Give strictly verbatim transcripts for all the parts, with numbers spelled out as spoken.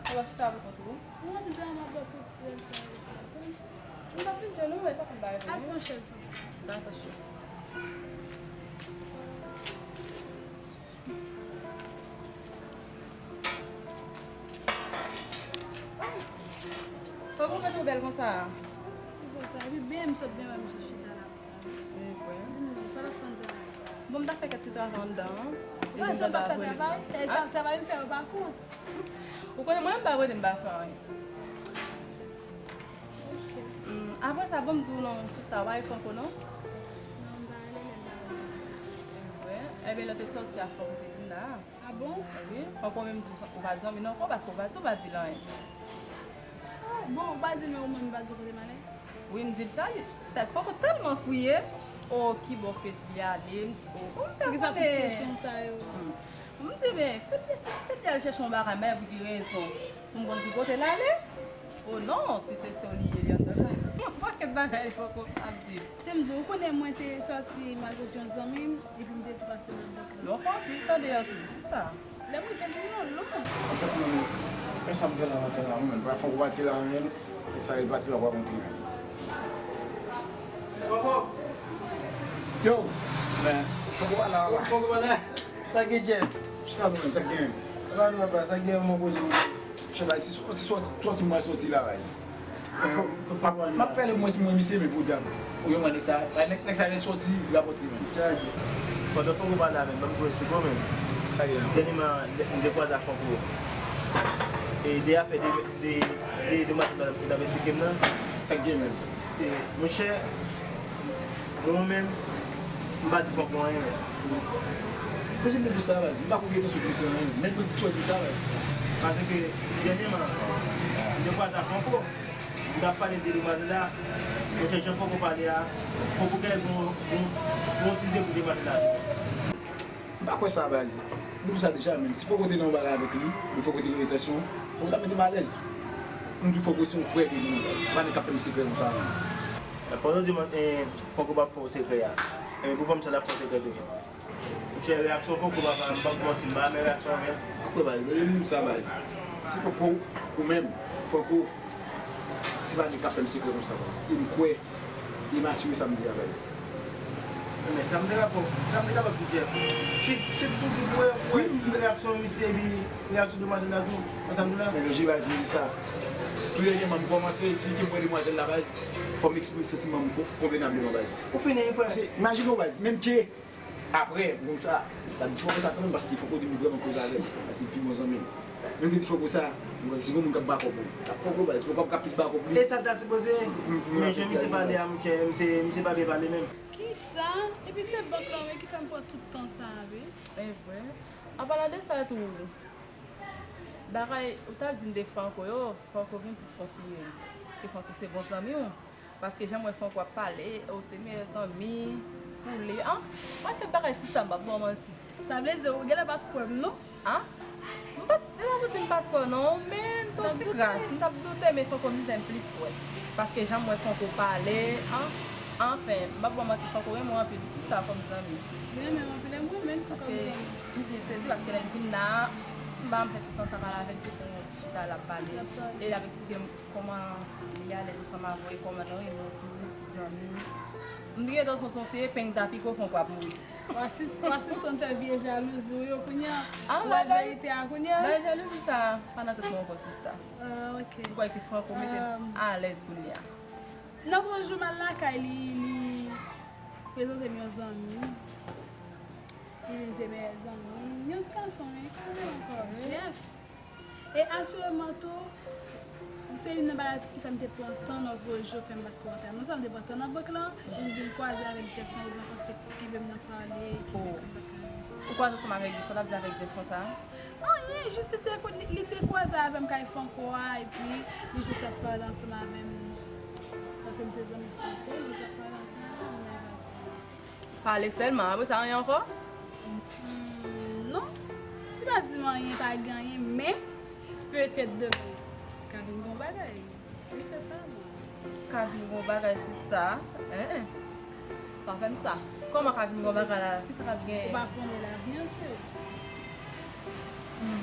Ou ap chita pou kont ou? Mwen menm, m ap bò tout lè sa yo. M pa vin jwenn ou, men sa konn bagay pou mwen. Al pran chèz lan. Dakò, cheri. Fòk ou mete w bèl konsa. Ki fè sa? Epi byen, m sot byen wè misye chita la konsa. Di m non, sa l ap fè anndan la? Bon, m t ap fè kèk ti travay anndan an. Epi m janm pa fè travay. E sa travay m fè yo pa kont. Ou konnen mwen menm m pa rete m pa fè anyen. Ok. Hmm, apre sa, bon, m di w non, sista, w pa gen Franco non? Non, m pa rele l, m pa rele l. Wi, ebyen lè w te sòti a Franco te vin la. Ah bon? Wi, Franco menm di w sa, ou pa zanmi l ankò paske ou pa di, ou pa di l anyen. Ah, bon, ou pa di l men ou menm ou pa di kote m ale? Wi, m di l sa, li, tèt Franco tèlman kriye. Oh, ki bò Fedly ale, m di, oh, oh, m ta konnen. Poukisa tout presyon sa yo? Hmm. M di, men, Fedly, si Fedly al chèche yon bagay, men pou ki rezon? Pou m konn ki kote l ale? Oh non, si se sè w li ye, li anndan la. Yon pakèt bagay Franco ap di. Te m di, ou konnen mwen te sòti m al kot yon zanmi m, epi m te tou pase nan bòt la. Men w fè anpil tan deyò tou, sista. Lè m rive, m pi yon lon. Monchè, pou mwen, men sa m fè la maten la, mwen menm, pa fè yon pati la, men, e sa, e pati la, w ap montre. Yo! Men, fè yon pati la, papa. Sa gen, Jeff? Sa nou menm, sa gen? Sa nou, papa, sa gen, mwen poze ou. Chèbay, si sòti, sòti, sòti, mwen sòti la, baz. M ap, m ap fè le mwen si mwen misye, men podyab. Ou gen mwen nèg sa, nèg, nèg sa vin sòti, li ap antre menm. Pandan Franco pale avè m, ban m tou eksplike w menm. Sa gen la? Dènyèman, m te kwaze ak Franco. E de afè de, de, de, de matè m t ap eksplike m nan. Sa gen menm? E, monchè, mwen menm, m pa di Franco anyen. Poze m te di sa, baz. M pa konn gen tansyon pou misye anyen. Menm pou sòti sa, baz. Paske, dènyèman, m te kwaze ak Franco. M t ap pale de demwazèl la. Monchè, jan Franco pale a, Franco gen yon, yon, yon ti ze pou demwazèl la. M pa kwè sa, baz. M di w sa deja, men si Franco te nan yon bagay avèk li, men Franco te gen entansyon, Franco t ap mete m alèz. M di w Franco se yon frè li, non, baz. Pa nèg k ap fè m sekrè konsa, non. Pandan w di mwen, eh, Franco p ap fè w sekrè a. Eh, pou fanm sa l ap fè w sekrè tou. Monchè, reyaksyon Franco, papa, m p ap manti, m pa renmen reyaksyon an, men. Akwè, baz, gade moun sa, baz. Si pa pou ou menm, Franco, se pa nèg k ap fè m sekrè konsa, baz. E m kwè, e m asire sa m di a, baz. Men sa m te kapab, sa m te kapab di, Jeff. Si, si toujou pou wè, pou wè reyaksyon misye, epi reyaksyon demwazèl la tou, konsa m di la. Men non, J, baz, m di sa. Premyèman, m kòmanse, si ke m wè demwazèl la, baz, fò m eksprime santiman m kon-, konvenableman, baz. Ou fini, frè. Paske, imajine w, baz, menm ke Apre, m konn sa, l ap di Franco sa kanmenm, paske Franco di m li vrèman koze avè l, paske li pi bon zanmi m. Men m te di Franco sa, m kwè si gon moun k ap bakòp mwen, l ap Franco, baz, Franco ap ka plis bakòp li. E sa l ta sipoze ye. Men jan misye pale a, monchè, misye, misye pa byen pale menm. Kisa? Epi se bank lan wi ki fè m pran tout tan sa a, wi. E vre. An palan de sa tou, bagay ou t ap di m de Franco yo, Franco vin plis konfime m. Ke Franco se bon zanmi w. Paske jan m wè Franco ap pale, o se meyè zanmi pou li, an? Mwen te bagay sista, m p ap ba w manti. Sa vle di, ou genlè pa t kwè m, non? An? M pa t, e pa pou di m pa t kwè w, non, men m te yon ti kras, m t ap doute, men Franco m te plis kwè. Paske jan m wè Franco pale, an? Anfen, m p ap ba w manti, Franco renmen w anpil, wi, sista, kòm zanmi. Li renmen m anpil, e m renmen l tou kòm zanmi. Paske m byen sezi, paske lè l vin la, m pa janm fè tout tan sa pale avè l, tou fè yon ti chita, l ap pale. L ap pale. E l ap eksplike m kòman li alèz ansanm avè w e kòman l renmen w tou, zanmi. M te gentan santi yon ti epeng t ap pike w, Franco ap mouri. Rasis, rasis konn fè vye jalouzi w yo kounye a. Ou wè verite a kounye a? Bagay jalouzi sa pa nan tèt mwen ankò, sista. Ah, ok. M kwè ke Franco mete m alèz kounye a. Nan lòt jou, m al lakay li, li prezante m yon zanmi. Li di m se meyè zanmi. Yon ti gason, wi, kòman l rele ankò? Jeff. E asireman tou, se youn nan bagay tou ki fè m te pran tan lòt jou, fè m pa t ko antre. Non sèlman m te pran tan nan bank lan, men m vin kwaze avèk Jeff nan wout lan, kote l te kenbe m nan pale, ki fè ke m pa t ka. Ou kwaze ansanm avèk Jeff, sa l ap di avèk Jeff konsa? Anyen, jis li te, li, li te kwaze avè m kay Franco a, epi li jis ap pale ansanm avè m. Paske m se zanmi Franco, li jis ap pale ansanm avè m, men li pa di anyen. Pale sèlman, apre sa, anyen ankò? Hmm, non. Li pa di m anyen, pa gen anyen, men petèt demen ka vin gon bagay. Li se pa mwen. Ka vin gon bagay, sista. Hein, hein. Pa fè m sa. Kòman ka vin gon bagay la? Kisa k ap genyen? Ou pa konnen lavi an, cheri. Hmm.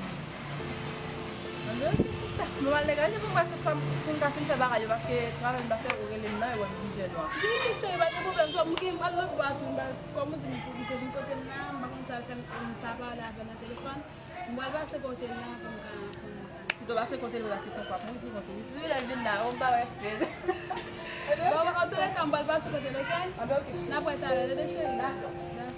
Anben, ok, sista. Mwen al degaje pou m wè si sa, si m ka fin fè bagay yo, paske travay m pa fè, ou rele m nan, e wè m vin jwenn ou. Gen cheri, pa gen pwoblèm, so m gen, m al lòt bò a tou, m al, kòm ou di, m te kite m pote m la, m pa konn sa l fè, m pa pale avè l nan telefòn. M pral pase kote l la pou m ka konnen sa. Pito pase kote l, paske tank w ap mouri sou kont ou. Si lè l vin la, ou pa wè fè. Bon, antoulèka, m pral pase kote l, oke? N ap wè talè, tande cheri? Dakò, dakò.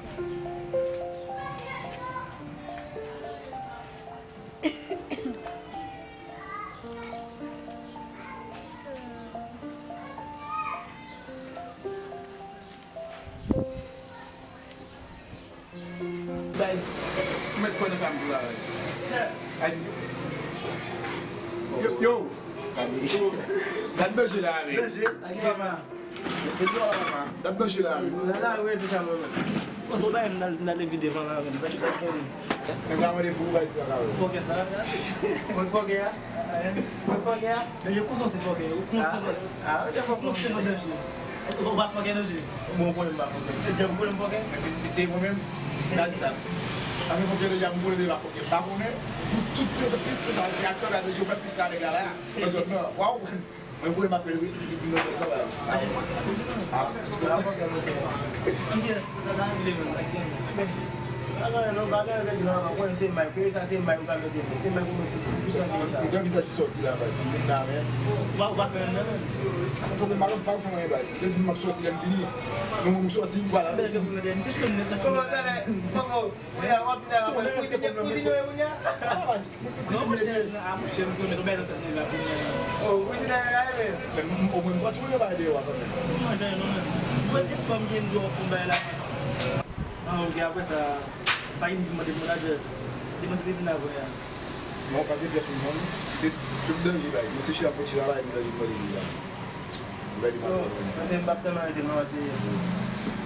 Guys, ou mèt kwè nan sa m di la, guys. Guys, yo, yo. Gad danje la, men. Danje. Gad danje la, men. Nan la ri, di sa, mwen, men. Bon, se bagay m nan, nan leve devan la, men. Sa ki sa k gen? Nèg la mande pou ou, guys, la, la. Fòkè sa. Mwen fòkè a. Mwen fòkè a. Men yo konsa se fòkè. Yo konsa. Ah, ah, yo fòkè. Konsa se danje. Ou pa fòkè nan je. Bon, ou konnen m pa fòkè. Ou konnen m fòkè? Epi se mwen menm, gad sa. Sa fè fòkè deja, m konnen deja fòkè. M pa konnen, pou tout plis, plis, plis, se aksyon la, deja, ou fè plis la, nèg la, la. Paske, non, waw, mwen, konnen m ap fè l, wi, li vin nan travay. Ah, paske. Yes, sa ta rive, men. Bagay, non, bagay, nèg la, mwen, se may, se may, ou ka mete, se may pou mwen, pou sa, pou sa. Ou gen vizaj ki sòti la, baz, m vin la, men. Ou pa, ou pa fè anyen, non, men. Sa fè mal, pa fè anyen, baz. Se di m ap sòti, lè m vini. Non, m sòti, m pral la. Kòman, kòman, kòman, kounye a, w ap vin la, kounye a, kounye a. Non, monchè, a, monchè, m konnen, ou bay nan tèt nèg la kounye a. Oh, kounye a, men. Men, m, omwen, m pral sou yon bagay deyò a, kanmenm. Non, non, non, men. Mwen, espwa m gen dwa pou bay la. Ah, ok, apre sa, pa gen moun ki mande pou manager. Depi mwen te vin la kounye a. Non, pa gen pyès moun, non. Se tout danje, bay. Mwen se chita pou chita la, e danje pou danje la. Mwen di mwen. Mwen te m p ap tèlman rete nan se.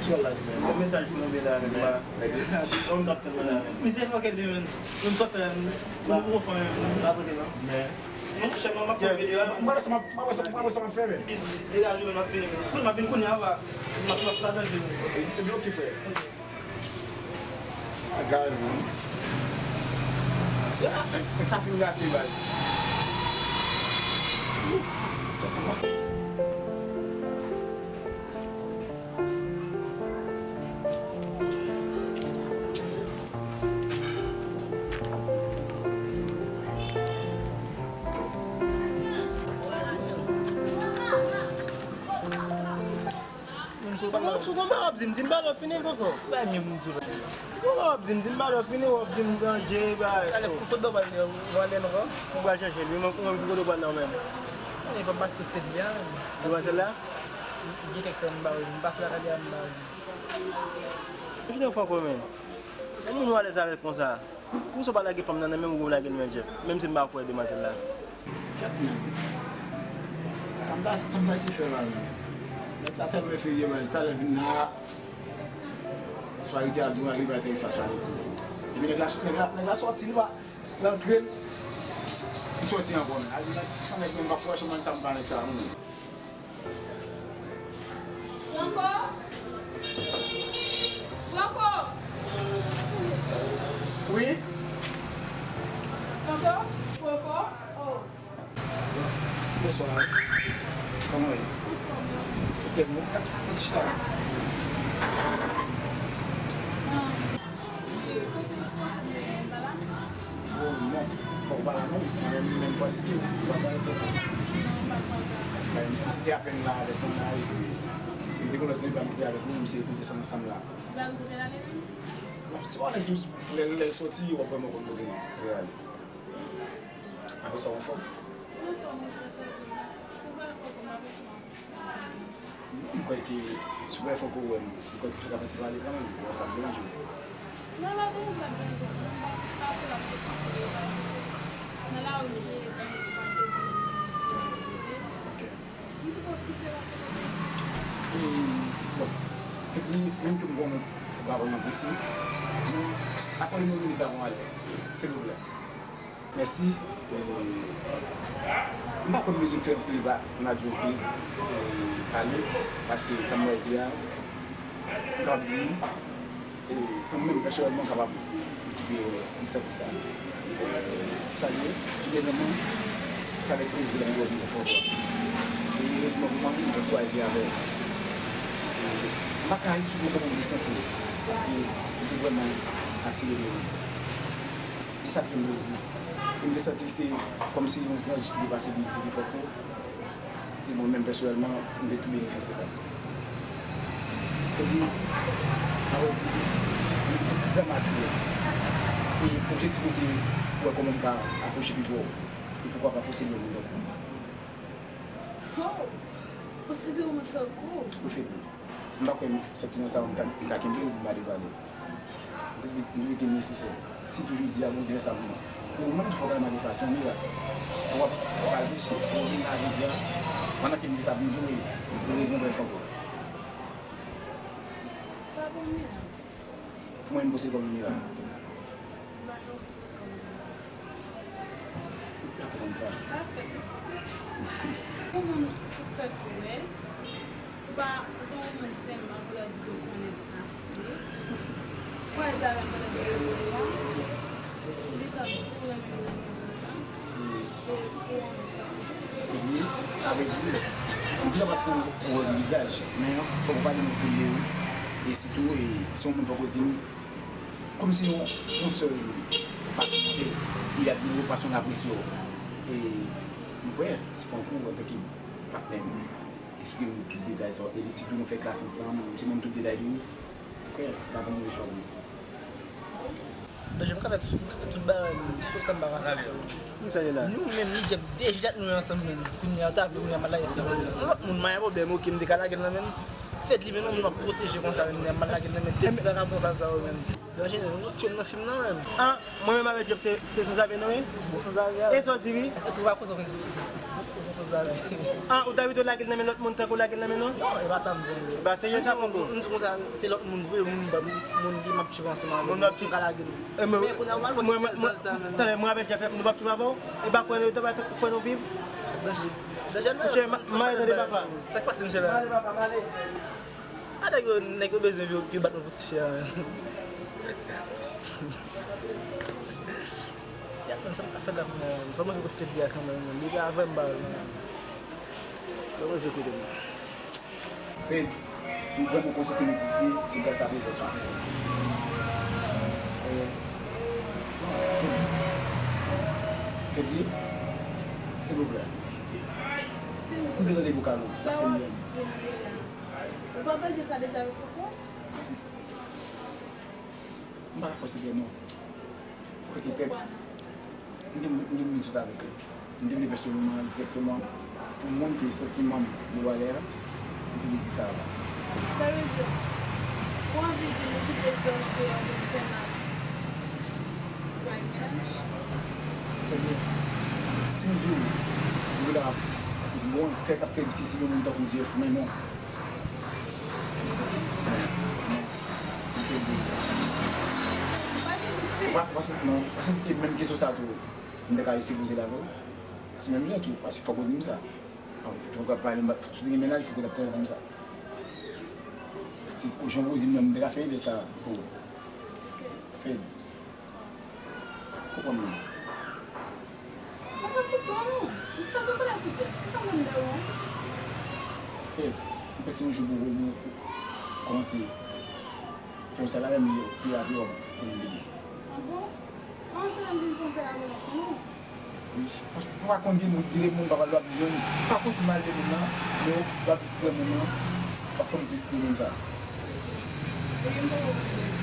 Sou la li menm. Yon mesaj pou nou de la, men pa. Yon m p ap tèlman la, men. Misye fòkè li menm. Yon sòt, m pou fè yon pa kote non. Men. Mwen chèf mwen, m ap fè videyo a. Mwen wè sa m ap, mwen wè sa, mwen wè sa m ap fè, men. Deja jounen m ap vini, men. Kou m ap vin kounye a, m ap, m ap la danje. E, e, ok, frè. Bagay, man. Sa, sa fin gate, bay. Sou konba w ap di m, di m balon fini poko. Bay mye moun sou la. Konba w ap di m, di m balon fini, w ap di m danje, bay. Talè, kote w pral, w ale ankò? Ou pral chèche l, wi, men ou menm, kote w pral la, ou menm? Talè, fò m pase kote fèt li a, men. Ou pase la? Gen kèk tan m ba w, m pase lakay li a, m ba w. Ou jwenn fò kòman? Yon moun ou alèz avè l konsa. Pou sa w pa lage fanm nan nan men m, ou lage l nan men Jeff. Menm si m pa kwè demwazèl la. Kèt menm. Sa m ta, sa m ta eseye fè la menm. Nèg sa tèlman ferye, man. Talè l vin la. Spaghetti a dou, li pa fè espas Spaghetti. Epi nèg la, nèg la, nèg la sòti, li pa, l antre, li sòti ankò, men. Al di nèg, sa nèg menm pa fè chanm nan sa m pa nèg sa, non. Franco? Franco? Wi? Franco? Franco? Oh. Bonswa. Kòman w ye? Ok, bon. Fò w chita. Oh, non. Fò w pa la, non. Mwen menm, menm pwasite, ou pa sa fè. Mwen se te apèn la avèk mwen la, epi m te konn lòt se pa m ki te avèk nou, misye te desann ansanm la. Bon, se pa nèg dous, lè, lè l soti, w ap vrèman konn kote l prale. Apre sa, w anfòm? Non, m kwè ke si w wè fòk ou wè m, m kwè ke fòk ap fè ti pale kanmenm, bon, sa ap deranje w. Non, l ap deranje, l ap deranje. Mwen pa pase l ap fè konfyans, l ap soti nan lari, li te tankou pou l te di m, li te sou kote. Ok. M te pwofite pase kote. E, bon, epi, menm ke m konnen ou pa vrèman prese, men, akòde m yon minit avan w ale, silvouplè. Mèsi. E, m pa konn bezwen fè playback, Nadiope, e, pale, paske sa m wè di a, m kapab di, e, mwen menm, pèsonèlman, m kapab di ke m santi sa. E, salye, tout dènyèman, Se avèk plezi m wè w vin fè fò. E erezman pou mwen menm, m te kwaze avè l. E m pa ka esplike w kòman m te santi m, paske m te vrèman atire de li. E sa te fè m plezi. E m te santi se kòmsi yon zanj ki te pase vin vizite fò pou. E mwen menm pèsonèlman, m te tou benefisye sa. Epi, m ap di, m te vrèman atire. E objektif mwen se wè kòman m ka apwoche pi pwòp. E poukwa pa posede yon moun tankou w. Oh! Posede yon moun tankou w? Wi, Fedly. M pa kwè santiman sa a, m ta, m ta kenbe l, m pa devale l. M te, m te nesesè. Sitou jodi a, Bondye fè sa pou mwen. Pou ou menm tou, fò w gade malgre sa, se yon mirak. W ap, w ap al deche, w vin la jodi a, pandan ke m te sa vin jwe, erezman w fè fò. Sa pou mirak. Mwen menm posede kòm mirak. Ou pa konprann sa. Sa fèt. Kòman ou fè kwè? Ou pa, ou pa renmen l sèlman pou la di ke ou konnen ase. Kwè sa la pandan de jou a. Li t ap di ou renmen l, renmen l konsa. Wi, sa vle di, m plis ap pou wè vizaj, men fòk ou pale nou pou li, wi. E sitou, e, si yon moun fòk ou di m, kòmsi yon, yon sèl jou, fason ke li admire w, fason l apresye w. E m kwè, si fè yon kou, antanke patnè m, eksplike m tout detay sa, e sitou nou fè klas ansanm, m di menm tout detay de ou, m kwè, m pa pran move chwa pou ou. Donk, m ka fè tout, m ka fè tout bagay, men, sof sa m pa ka fè. Ki sa ye la? Nou menm, nou Jeff, deja nou ansanm, men. Kounye a, ou ta vle, kounye a, m al lage l nan men yon lòt moun, m pa gen pwoblèm, oke, m te ka lage l nan men l. Fedly, men, non, m ap pwoteje konsa, men, m al lage l nan men de ti vagabon sal sa yo, men. Donk, nou tchwe m nan fim nan, men. Ah, mwen menm avèk Jeff, se, se sanzave nou ye? Bon, sanzave a. E sa w di, wi? Èske ou pa konnen ou se, se, se, se, se sanzave? Ah, ou ta pito lage l nan men lòt moun tankou w lage l nan men nou? Non, e pa sa m di. E pa serye sa, Franco? M di konsa, se lòt moun vre, moun, moun ki m ap tchwe ansanm avè l. Moun w ap tchwe. M ka lage l. E mwen, men kounye a, mwen, mwen, mwen, talè, mwen avèk Jeff, nou p ap tchwe avè w? E pa frè nou ye tou, pa frè nou viv? Danje. Danje, non. Monchè, m, m ale tande papa. Sa k pase, monchè, la? M ale, papa, m ale. A, nèg yo, nèg yo bezwen vye, vye bat mwen pou ti fi a, men. Ti a konn sa m ka fè la, men fò mwen vye kot Fedly a kanmenm, men li pa vrèman ba l, men. Fò mwen vye kote m. Fed, m vrèman konsyante m egziste, se gras a prezans ou. Eh, Fed, Fedly, silvouplè. M te tande vokal ou, sa fè m byen. Ou pataje sa deja avèk Franco? M pa ka fòse byen non. Fòk e tèt. M te, m te vin sou sa avèk ou. M te vle pèsonèlman, dirèkteman, pou moun ke santiman m yo ale a, m te vle di sa avan. Sa vle di, ou anvi di nou kite zanj deyò pou n fè mal? Ou pa gen mennaj? Fedly, si m di w, ou gentan ap di, bon, tèt ap trè difisil, yon moun tankou Jeff, men non. Ou pa, ou pa santi, non, ou pa santi ke menm kesyon sa a tou, m te ka eseye poze l avè w? Se menm jan tou, paske fòk ou di m sa. Fòk ou pale m, si w te gen mennaj, fòk ou t ap pral di m sa. Si, jan w poze m nan, m te ka fè efè sa pou ou. Fed. Konprann mwen. Mwen fè tout bon, non. Mwen fè tout bagay pou Jeff. Kisa mwen m dèwou? Fed, mwen panse yon jou pou ou, pou ou kòmanse fè yon sèl avè m, pi rapid w ap konnen bebe. Ah bon? An, se la m vin fè yon sèl avè w, non? Wi. Paske ou pa konn gen moun, gen de moun, papa, lè w ap jwenn, pa posib mal de moun nan, men w ap jwenn moun nan, w ap konn plis de moun sa. Ebyen, m poko konnen.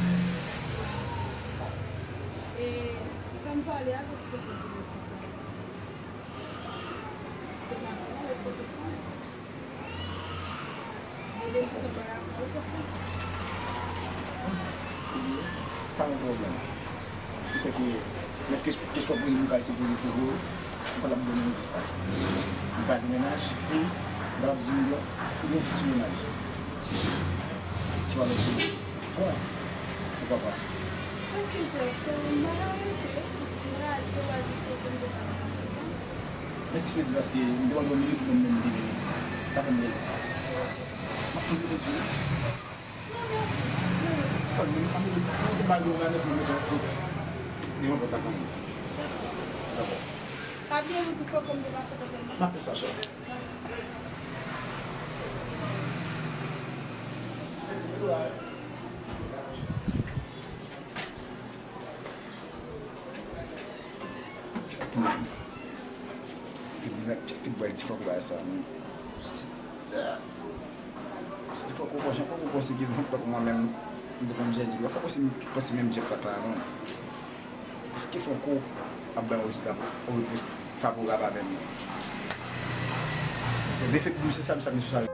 E, fè m pale avèk Franco pou nou sou pale. Se pa nou, avèk Franco. Gen desizyon pa rapò sa fè. Pa gen pwoblèm. Li fè ke lè ke, kesyon pou li, nou ka eseye poze pou ou, ou pa t ap ban nou repons la. Ou pa gen mennaj, e ou pa t ap di nou, ou gen fiti mennaj. Ki pa lòt ke ou. Bon, poukwa pa? Ok, Jeff, so, m pa ka rete. M prale, se pa di ke m te pase yon bon tan. Mèsi, Fedly, paske m te mande w minit pou mwen menm m te vini. Sa fè m plezi. M ap toujou rete wi. Non, mèsi. Fò m, m ap mete, m ap mete bal yo nan nèt mwen, mete yon kout devan pòt la kanmenm. Dakò. Pa bliye nou di Franco m te pase kote l. M ap fè sa, chè. Fit di nèg, fit bwè di Franco bagay sa, non. Si, si Franco, jan Franco panse ke mwen menm, m te konn Jèdi, Franco se, panse menm Jeff Lak la, non. Èske Franco ap bay yon rezilta, yon repons favorab avè m? Defèt, se sa, sa, sa,